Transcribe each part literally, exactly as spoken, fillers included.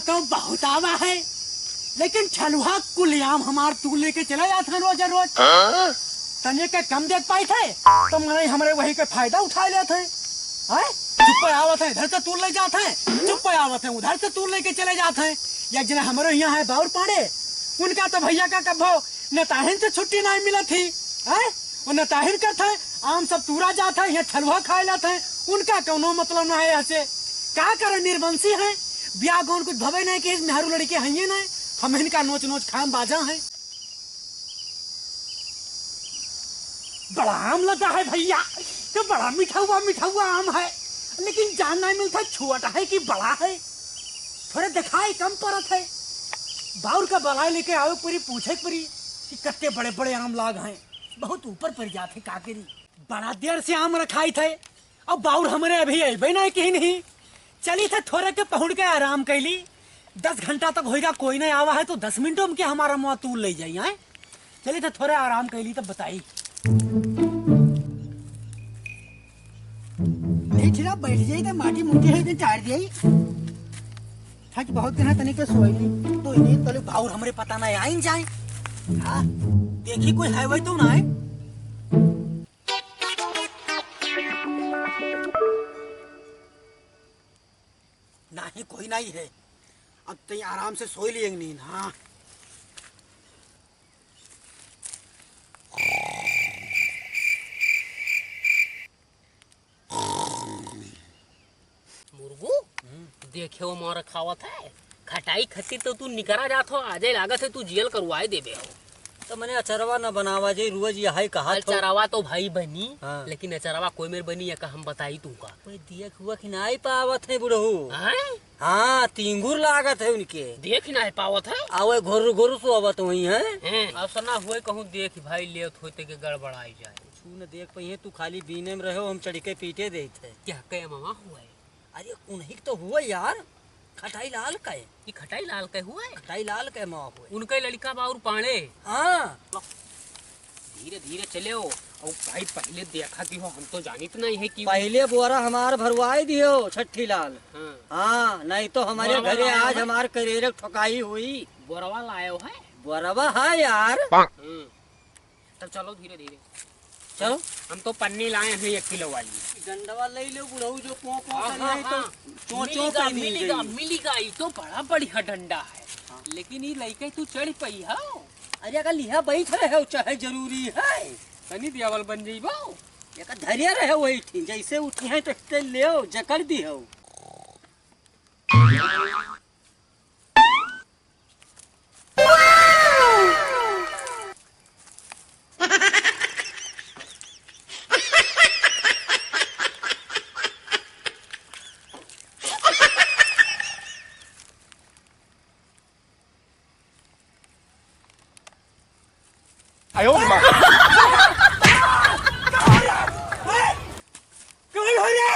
तो बहुत आवा है, लेकिन ठलुहा कुल आम हमार तूर लेके चला जात है रोज रोज। हाँ? तने के कम देख पाई थे, तो मनई हमरे वही के फायदा उठा लेत है। हैं? चुप्पे आवत है, इधर से तूर ले जात है, चुप्पे आवत है, उधर से तूर लेके चले जात है। या जना हमरे यहाँ है बाउर पाड़े, उनका तो भैया का कभो नेताहिन से छुट्टी नहीं मिलत ही। हैं? वो नेताहिन करत है, आम सब तूरा जात है, यहाँ ठलुहा खाए लात है, उनका कौनो मतलब ना है यहाँ से। का करे, निर्वंशी है, ब्याह गौन कुछ भवे नहीं कि मेहरू लड़के हैं ये नहीं, हम इनका नोच नोच खाम बाजा है। बड़ा आम लगा है भैया, तो बड़ा मिठावा मिठावा आम है, लेकिन जान नहीं मिलता छोटा है कि बड़ा है। थोड़े दिखाई कम पड़त है। बाउर का बलाय लेके आवे परी, पूछे परी कि कत्ते बड़े बड़े आम लाग हैं। बहुत ऊपर पड़ जात है, का करी। बड़ा देर से आम रखाई थे, अब बाउर हमरे अभी अइबे नहीं कहीं नहीं। चली थे थोड़े के पहुड़ के आराम कैली। दस घंटा तक होइगा, कोई नहीं आवा है, तो दस मिनटों में क्या हमारा मुँह तूल ले जाई, हैं? चली थे थोड़े आराम कैली तब बताई। नहीं छिरा, बैठ जाई तो माटी मुटी है, दिन चार दिया। थक बहुत दिन है, तनिक सोई ली। तो इन्हीं तले बाउर हमरे पता नहीं आइन जाए। हाँ, देखी कोई है वही तो ना है। नहीं, कोई नहीं है। अब तई आराम से सोई लिएंगे नींद। हाँ। मुर्गू, हम्म। देखे वो मार खावत है। खटाई खत्ती तो तू निकरा जात हो, आजे लागत है तू जियल करवाए देबे हो। तो मने अचरवा न बनावा जे, रोज यही कहा थो। अचरवा तो भाई बनी, हाँ। लेकिन अचरवा कोई मेर बनी, या का हम बताई तू का? कोई दिया हुआ कि नहीं पावत है बुढ़ऊ। हैं? हाँ, तींगुर लागत है उनके। देख नहीं पावत है। आवे घुर घुर सोवत हुई है। हैं, ऐसा ना हुए कहूँ देख भाई लेत होते के गड़बड़ाई जाए। कुछ न देख पाई है, तू खाली बीने में रहो, हम चढ़ के पीटे देत है। क्या कहे मामा हुए? अरे उन्हीं के तो हुए यार, खटाई लाल का है। ये खटाई लाल के हुए? खटाई लाल के माँ हुए। उनके लड़का बाउर पाड़े। हाँ। धीरे धीरे चले हो। और भाई पहले देखा कि हो, हम तो जानित नहीं है कि पहले बोरा हमार भरवाए दियो छठी लाल। हाँ। हाँ, नहीं तो हमारे बोरवा घरे लाए आज हो? हमार करेरे ठोकाई हुई। बोरवा लाए हो है? बोरवा है यार। हम्म। तब चलो धीरे धीरे। चलो। हम तो पन्नी लाए हैं एक किलो वाली। डंडवा ले लो बुढ़ऊ, जो पों पों हाँ, कर हाँ, नहीं तो हाँ। चों चों मिलेगा, पे मिल मिलेगा, गई। मिलेगा। ये तो बड़ा बढ़िया डंडा है। हाँ। लेकिन ये लइके तू चढ़ पई हो। अरे अगर लिहा बैठ रहे हो चाहे जरूरी है। तनी दियावल बन जइबो। एक धरिया रहे वही थी, जैसे उठी है तो ले जकड़ दी हो। आयो रे माँ। कौन हो रे?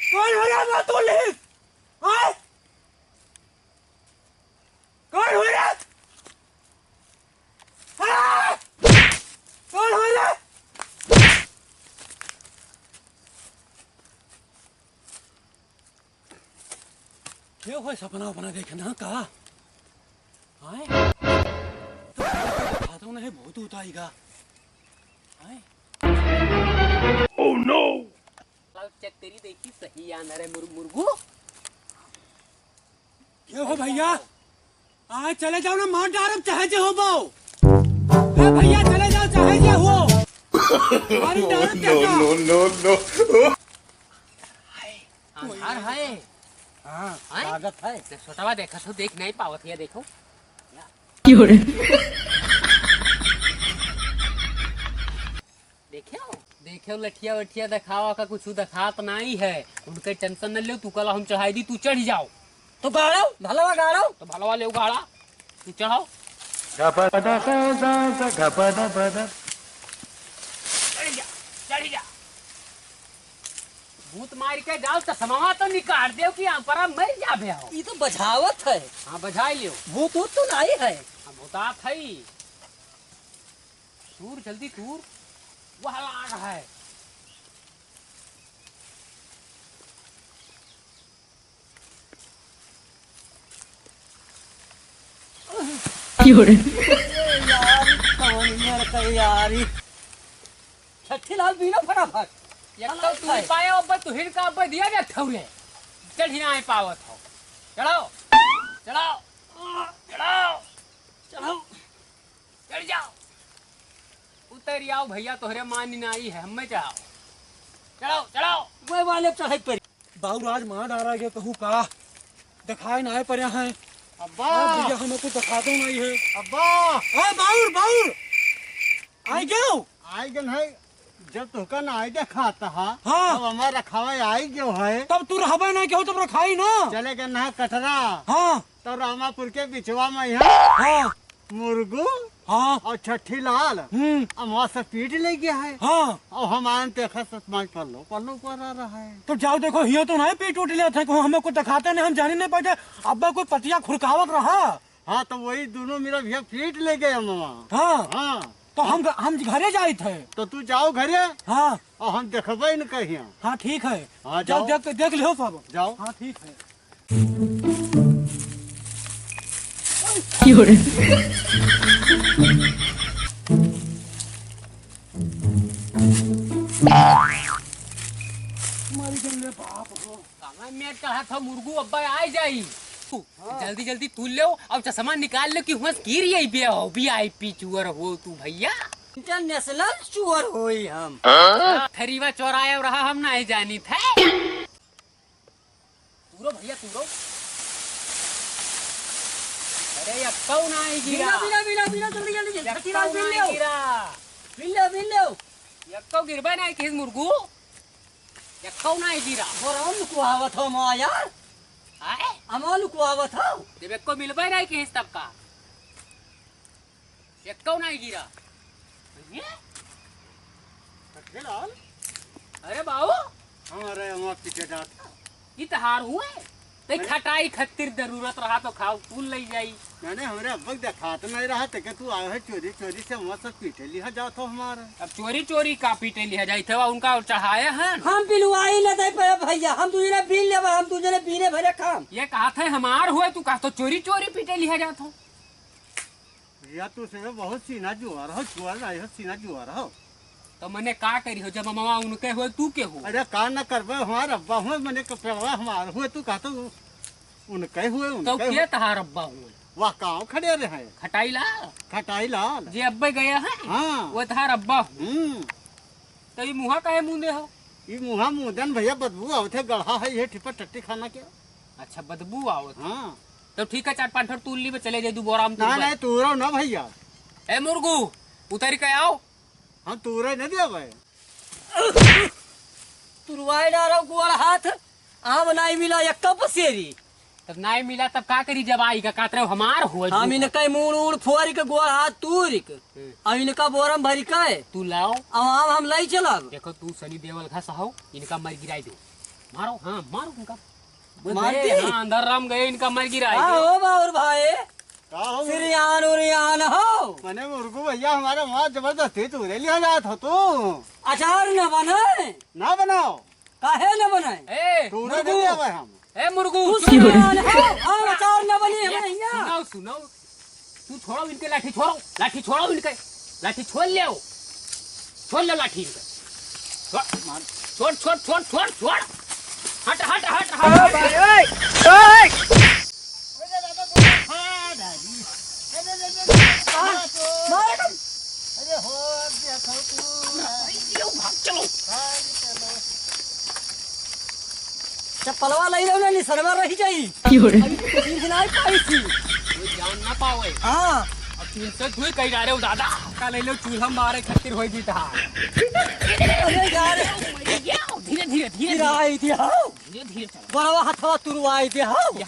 कौन हो रे? बात बोल रहे हैं? हाँ? कौन हो रे? हाँ? कौन हो रे? के हो सपना वपना देखना का? आए? तो नहीं भूत उत आएगा। आए? Oh no! चेक करी देखी सही आन रहे मुर-, मुर्गू। के हो भैया? आए चले जाओ ना, मार डारब चाहे जे होबो। ए भैया चले जाओ चाहे जे हो। मार डारब चाचा। No, no, no, no। अंधार है। हाँ, हैं? लागत है। देख, छोटवा देखा तो देख नहीं पावत है, देखो। देखे हो? देखे हो, लठिया वठिया देखावा का कुछ देखात नहीं है। उनके टेंशन न ले, तू कल हम चढ़ाई दी, तू चढ़ जाओ। तो गाड़ो, भलवा गाड़ो। तो भलवा ले गाड़ा, तू चढ़ाओ। चढ़ जा, चढ़ जा। भूत मार के जाओ, चश्मा तो निकाल दे कि हम पर मर जाबे हो। ई तो बजावत है। हाँ, बजाई लियो। भूत ऊत तो नहीं है। हाँ, भूतात है। तूर, जल्दी तूर। वह लाग है। अरे यार, कौन मेरे का यार, ई छठी लाल बीनो फटाफट। एक तो तू ही पाए, अब तू हिन का अब दिया जा ठौरे। चढ़ ही ना पावत हो। चढ़ाओ, चढ़ाओ, चढ़ाओ, चढ़ाओ, चढ़ जाओ। उतर आओ भैया, तोहरे मान नाई है, हमें चढ़ाओ। चढ़ाओ, चढ़ाओ। वह वाले चढ़ाई पर। बाउर आज मार डारा गया, कहूँ का दिखाई ना पड़े हैं। अब्बा। हाँ भैया, हमें कुछ दिखाते नहीं है। अब्बा। ए बाउर, बाउर, आई गयो। आई गन है, जब तुहका ना आई देखाता हा, हाँ। तब हमारा रखावा आई गयो है। तब तू रहबे नहीं कहो, तब रखाई ना। चले गए ना कटरा। हाँ। तो रामापुर के बिचवा में यहाँ हाँ। मुर्गू हाँ। और छठी लाल हम्म। अमवा से पीट ले गया है। हाँ। और हमारे देखा सतमाई पल्लो, पल्लो पर आ रहा है। तो जाओ देखो, हियो तो नहीं पीट उठ लिया था, हमें कुछ दिखाते नहीं, हम जाने नहीं पाते। अब्बा कोई पतिया खुरकावत रहा। हाँ, तो वही दोनों मेरा भैया पीट ले गए अमवा। हाँ। हाँ। तो हम, हम घरे जाइत है। तो तू जाओ घरे। हाँ। और हम देखबे न कहिया। हाँ, ठीक है। हाँ, जाओ, जाओ। देख, देख लियो सब। जाओ। हाँ, ठीक है। मर गए रे बाप हो। कांगा में चढ़ा था मुर्गू, अब्बा आ जाई। हाँ। जल्दी जल्दी तूल लेओ, अब चश्मा निकाल लेओ कि हुआं से गिर आई बे हो, वीआईपी चुअर हो तू भैया। इंटरनेशनल चुअर होई हम। हाँ, थरीवा चोराया रहा, हम नहीं जानी थे। तूरो भैया, तूरो। अरे, यक्कौ नाई गिरा। बिना, बिना, बिना, बिना, जल्दी, जल्दी, जल्दी। यक्कौ छठी लाल बिन नाई लेओ। गिरा। बिन लेओ, बिन लेओ। यक्कौ गिरबे नाई किहिस मुर्गू। यक्कौ नाई गिरा। बोरा लुकवावत हो माँ यार। आए? अमा लुकवावत हो। जब यक्कौ मिलबे नाई किहिस तब का? यक्कौ नाई गिरा। ये? छठी लाल? अरे बाऊ। हमारे अमा पीछे जाता। ई तहार हुए? ते अरे। खटाई खत्तिर जरूरत रहा तो खाओ, तू ले जाई। मैंने हमरे अब्बा के देखात नहीं रहा, ते के तू आए है चोरी चोरी से अमा सब पीटे लिहा जात हो हमारे। अब चोरी चोरी का पीटे लिहा जाई थे, उनका चढ़ाए हैं। हम बिलवाई न दे पे भैया, हम तुझे बिल लेबा, हम तुझे बीने भरे काम। ये कहा थे हमार हुए, तू कहा तो चोरी चोरी पीटे लिहा जात हो। भैया, तू से बहुत सीना जुआर हो, जुआर नहीं हो, सीना जुआर हो। तो मने का करी हो, जब अमवा उनके हो, तू के हो? अरे, का न करबे, हमार अब्बा हुए, मने कपड़वा हमार हुए, तू कहतो उनके हुए, तो उनके के हुए। तहार अब्बा हुए? वाह, काव खड़े रहे। खटाई लाल? खटाई लाल। जे अब्बे गया है, हाँ। वो तहार अब्बा हुए। हम्म। तो ई मुँहा काहे मूँदे हो? ई मुँहा मूँदन भैया, बदबू आवत है, गढ़ा है ये ठिपा टट्टी खाना के। अच्छा, बदबू आवत है। हाँ। तो ठीक है, चार पाँच ठो तूल ली, मैं चले जाई, दू बोरा हम ना, तुरबा। नहीं, तूरो ना भैया। ए मुर्गू, उतरी के आओ। हम तूरे न देबे। तुरवाए डारो गोड़ हाथ, आम नाई मिला एक्का पसेरी। तब नाई मिला तब का करी, जब आई का कातरे हमार हो हम जू। इनका मूड़ उड़ फोरी के गोड़ हाथ तूरी के, हम्म। अब इनका बोरम भरी के तू लाओ। अब आम हम लाई चलब। देखो तू सनी देवल घास हो, इनका मर गिराई दो। मारो, हाँ, मारो इनका। मार अरे, दी? हाँ, अंदर राम गए, इनका मर गिराई का दो। हो बाउर भाई? का हो? सिरियान उरियान हो? मने मुर्गू भैया हमारे वहाँ जबरदस्ती तूरे लिहा जात हो तू। अचार न बने? ना बनाओ। काहे न बनाए? ए, तू ना मुर्गू। दे देबे हम। ए, मुर्गू, तू सुन। सुनाओ, हम अचार न बनी, ये, हमें हियाँ। सुनाओ, सुनाओ। तू छोड़ो इनके लाठी, छोड़ो। लाठी छोड़ो इनके। लाठी छोड़ ले आओ। छोड़ ले लाठी इनके। छोड़, मार। छोड़, छोड़, छोड़, छोड़, छोड़। हट, हट, हट, हट, ओ हट। भाई, ओए, ओए। अरे हो, अब देखो तू। भाग चलो। चप्पलवा लई रहो ना, निसरवा रही जाई। की हो रे? अभी तो कुछ नहीं पाई थी। कोई जान ना पावे। हाँ। अब तीन सौ दुई कही जा रहे हो दादा। का ले लो, चूल्हा मारे खातिर होई जीत हार। अरे यार। धीरे, धीरे, धीरे, धीरे। गिराई दिया हो। धीरे, धीरे चलो। बड़वा हथवा तुरवाई दिया हो।